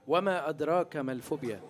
وما أدراك ما الفوبيا.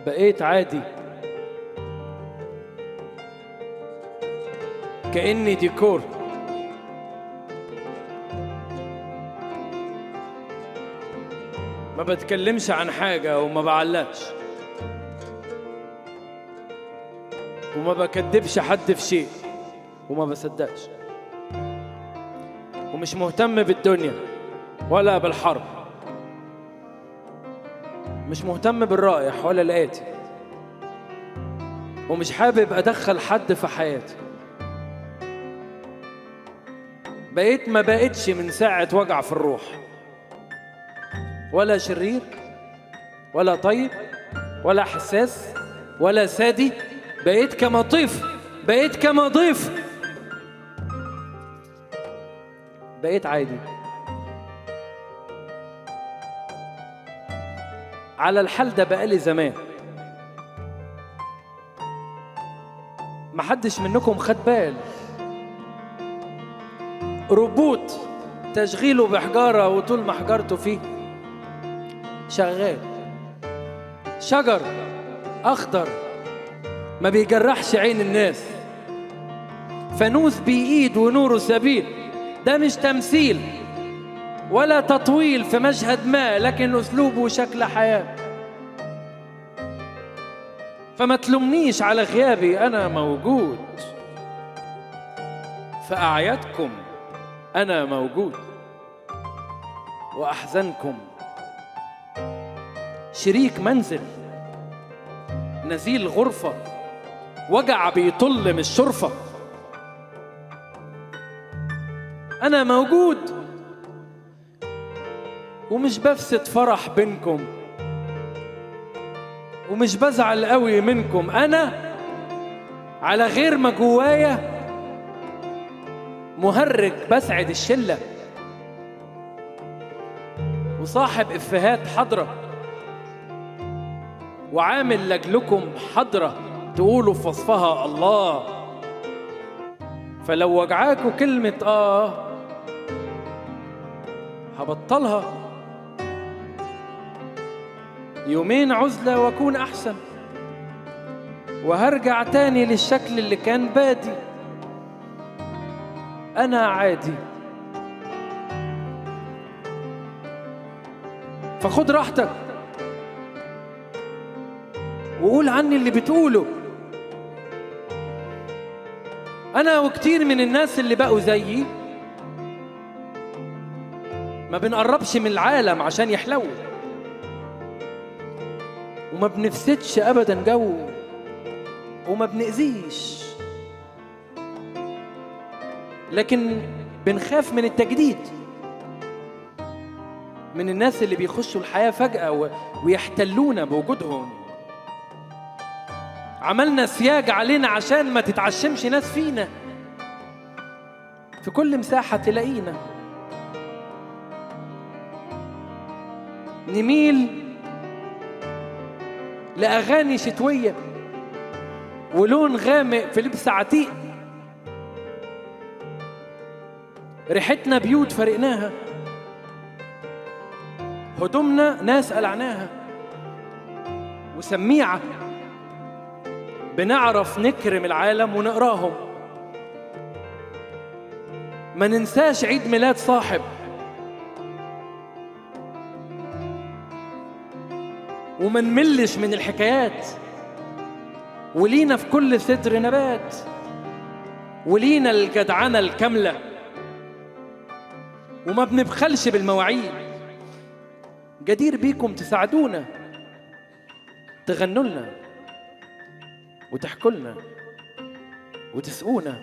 بقيت عادي، كأني ديكور، ما بتكلمش عن حاجة وما بعلقش وما بكدبش حد في شيء وما بصدقش، ومش مهتم بالدنيا ولا بالحرب، مش مهتم بالرائح ولا الآتي، ومش حابب أدخل حد في حياتي. بقيت ما بقتش من ساعة وجع في الروح، ولا شرير ولا طيب ولا حساس ولا سادي. بقيت كما طيف، بقيت كما ضيف، بقيت عادي. على الحال ده بقالي زمان، محدش منكم خد بال. روبوت تشغيله بحجارة وطول ما حجارته فيه شغال. شجر أخضر ما بيجرحش عين الناس. فانوس بإيد ونوره سبيل. ده مش تمثيل ولا تطويل في مشهد ما، لكن أسلوبه وشكل حياة. فما تلومنيش على غيابي، أنا موجود في أعيادكم، أنا موجود وأحزانكم. شريك منزل، نزيل غرفة، وجع بيطل من الشرفة. أنا موجود ومش بفسد فرح بينكم، ومش بزعل قوي منكم. أنا على غير ما جوايا مهرج بسعد الشلة، وصاحب إفيهات حضرة، وعامل لجلكم حضرة تقولوا في وصفها الله. فلو وجعاكوا كلمة آه هبطلها. يومين عزلة وأكون أحسن، وهرجع تاني للشكل اللي كان بادي. أنا عادي، فخد راحتك وقول عني اللي بتقوله. أنا وكتير من الناس اللي بقوا زيي ما بنقربش من العالم عشان يحلو، وما بنفسدش أبدا جو، وما بنأذيش، لكن بنخاف من التجديد، من الناس اللي بيخشوا الحياة فجأة ويحتلونا بوجودهم. عملنا سياج علينا عشان ما تتعشمش ناس فينا. في كل مساحة تلاقينا نميل لأغاني شتوية ولون غامق في لبس عتيق. ريحتنا بيوت فرقناها، هدومنا ناس قلعناها، وسميعة بنعرف نكرم العالم ونقراهم. ما ننساش عيد ميلاد صاحب، وما نملش من الحكايات، ولينا في كل صدر نبات، ولينا الجدعنة الكاملة، وما بنبخلش بالمواعيد. جدير بيكم تساعدونا، تغنوا لنا وتحكوا لنا وتسقونا،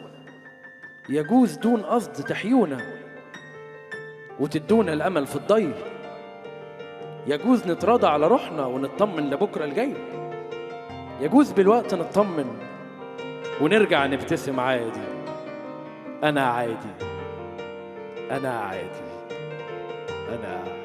يجوز دون قصد تحيونا وتدونا الأمل في الضي، يجوز نتراضى على روحنا ونطمن لبكرة الجاي، يجوز بالوقت نطمن ونرجع نبتسم عادي. أنا عادي، أنا عادي، أنا عادي.